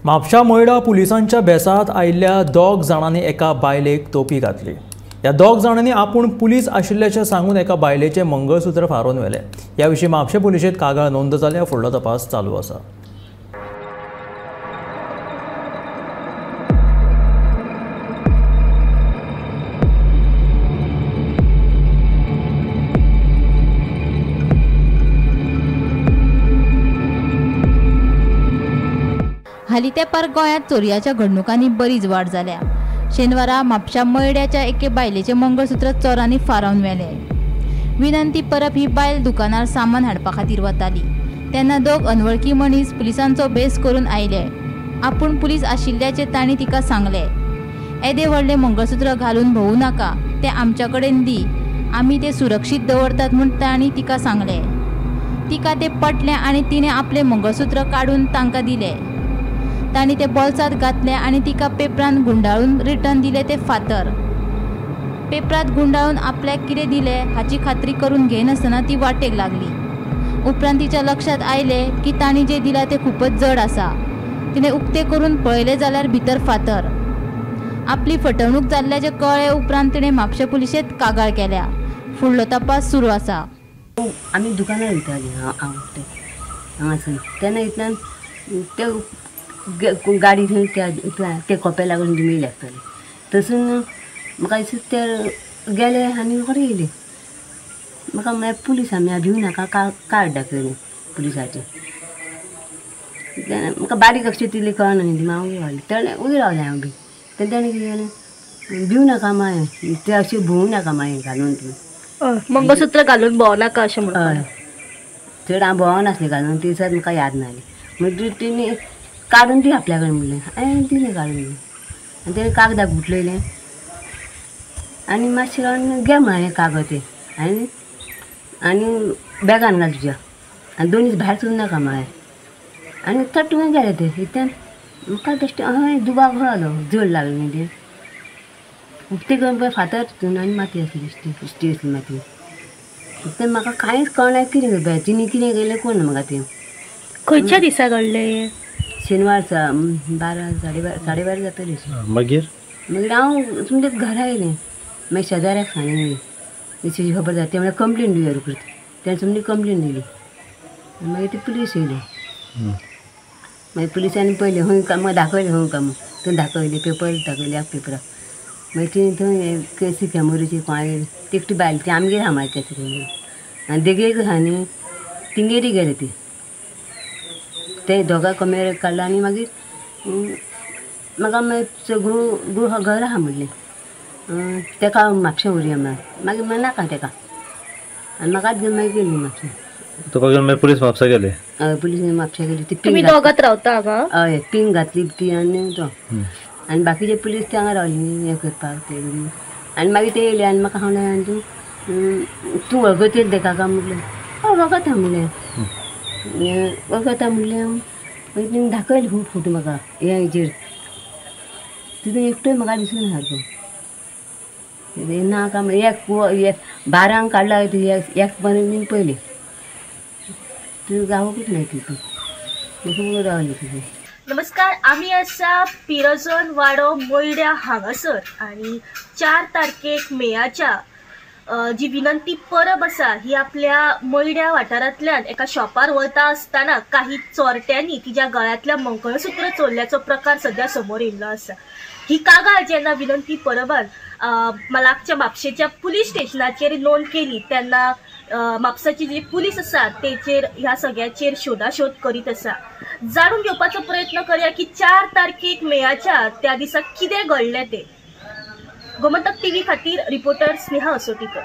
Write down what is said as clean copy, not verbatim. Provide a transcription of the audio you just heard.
म्हापशा मयडा पुलिसांच्या भेसांत आयिल्ल्या दोग जाणांनी एका बायलेक तोपी घातली. ह्या दोग जाणांनी आपूण पुलीस आशिल्ल्याचें सांगून एका बायलेचें मंगळसूत्र फारोवन व्हेलें. ह्या विशीं म्हापशें पुलिशेंत कागाळ नोंद जाल्या. फुडलो तपास चालू आसा. हालीं तेंपार गोंयांत चोरयाच्या घडणुकांनी बरीच वाड जाल्या. शेनवारा म्हापशा मयड्याच्या एके बायलेचें मंगळसूत्र चोरांनी फारावन व्हेलें. विनंती परब ही बायल दुकानार सामान हाडपा खातीर वताली तेन्ना दोग अनवळखी मनीस पुलिसांचो भेस करून आयले. आपूण पुलीस आशिल्ल्याचें तांणी तिका सांगलें. येदें व्हडलें मंगळसूत्र घालून भोंवू नाका, तें आमच्या कडेन दी, आमी तें सुरक्षीत दवरतात म्हूण तांणी तिका सांगलें. तिका तें पटलें आनी तिणें आपलें मंगळसूत्र काडून तांकां दिलें. तांणी ते बोल्सांत घातले आनी तिका पेपरान गुंडाळून रिटर्न दिले ते फातर. पेपरांत गुंडाळून आपल्याक कितें दिलें हाची खात्री करून घेनासतना ती वाटेक लागली. उपरांत तिच्या लक्षांत आयलें की तांणी जें दिलां तें खूबच जड आसा. तिणें उक्तें करून पळयलें जाल्यार भितर फातर. आपली फटवणूक जाल्ल्याचें कळ्ळे उपरांत तिणें म्हापशें पुलिशेंत कागाळ केल्या. फुडलो तपास सुरू आसा. आमी दुकानार वयतालीं हांव हांगासर तेन्ना इतल्यान ते गाडी थंय ते कोपे लागून जुमी लागताले. थंयसून म्हाका दिसता ते गेले आनी रोखडे येयले. म्हाका म्हळ्यार पुलीस आमी भिवू नाका कार्ड दाखयलें पुलिसाचें. तेन्ना म्हाका बारीक अक्षर तितली कळना न्ही, हांव उगी रावलें. तेणें उगी रावलें हांव बी. तेन्ना तेणें कितें केलें, भिवू नाका मागीर ते अशें भोंवू नाका मागीर घालून तूं मंगळसूत्र घालून भोंवू नाका अशें म्हणून. हय, चड हांव भोंवनासलें घालून, ती दिसात म्हाका याद नासली. मागीर तेणी काडून दी आपल्या कडेन म्हणलें, हांवें दिलें काडून दिलें. आनी तेणें कागदाक गुटलयलें आनी मातशें रावन घे म्हळें कागद तें आनी आनी बॅगान घाल तुज्या आनी दोन दीस भायर सरूं नाका म्हळें. आनी चट गेलें तें. इतल्यान म्हाका बेश्टें हय दुबाव कसो जालो, जड लागलें न्ही तें. उक्तें करून पळय फातर तितून आनी माती आसली, बेश्टी बेश्टी आसली माती. इतल्यान म्हाका कांयच कळना कितें करपाचें, तिणें कितें केलें कोण म्हाका तें. खंयच्या दिसा घडलें? शेनवार 12 साडे बारा जातली. मागीर मागीर हांव तुमच्या घरा येयलें. मागीर शेजाऱ्याक सांगलें अशी खबर जाता, ते म्हळ्यार कंप्लेन दिवया रोखडीच. तेणें तुमची कंप्लेन दिली. मागीर ती पुलीस येयली. मागीर पुलिसांनी पळयलें खंय काम, दाखयलें खंय काम, थंय दाखयलें पेपर दाखयले पेपराक. मागीर ती थंय केसी कॅमेराची कोण एकटी बायल ती आमगेर आहा मागीर केसी कॅमेरा आनी देगेक आहा न्ही तिंगेरी गेले ती. ते दोगां कमेर काडला आनी मागीर म्हाका मागीर घोव घोव घर आहा म्हणलें तेका म्हापशें व्हरया म्हळ्यार. मागीर म्हळें नाका तेका आनी म्हाकाच घेवन मागीर गेली म्हापशें. तुका घेवन मागीर पुलीस म्हापसा गेले? हय, पुलीस म्हापशा गेली. ती तुमी दोगांच रावता हांगा? हय, पिंग घातली ती आनी तो आनी बाकीचे पुलीस ते हांगा रावली हें करपाक ते. आनी मागीर ते येयले आनी म्हाका सांगलें तूं तूं वळखतेल तेका काय म्हणलें. हय वळखता म्हणलें, वळखता म्हणलें. मागीर तिणें दाखयलें खूब फोटो म्हाका हे हेजेर. तितून एकटोय म्हाका दिसूना सारको. ना काय म्हळ्यार एक 12 काडला एक पर्यंत पयलें तुवें गावकूच ना तितून खूब रावलें तुजें. नमस्कार, आमी आसा पिरजन वाडो मयड्या हांगासर आनी 4 तारखेक मेयाच्या जी विनंती परब आसा ही आपल्या मयड्या वाठारांतल्यान एका शॉपार वता आसतना काही चोरट्यांनी तिच्या गळ्यांतल्या मंगळसूत्र चोरल्याचो प्रकार सध्या समोर येयल्लो आसा. ही कागाळ जेन्ना विनंती परबान लागच्या म्हापशेच्या पुलीस स्टेशनाचेर नोंद केली तेन्ना म्हापसाची जी पुलीस आसा तेचेर ह्या सगळ्याचेर शोधाशोध करीत आसा. जाणून घेवपाचो प्रयत्न करया की 4 तारखेक मेयाच्या त्या दिसा कितें घडलें तें. गोमंतक टीव्ही खातीर रिपोर्टर स्नेहा असोटीकर.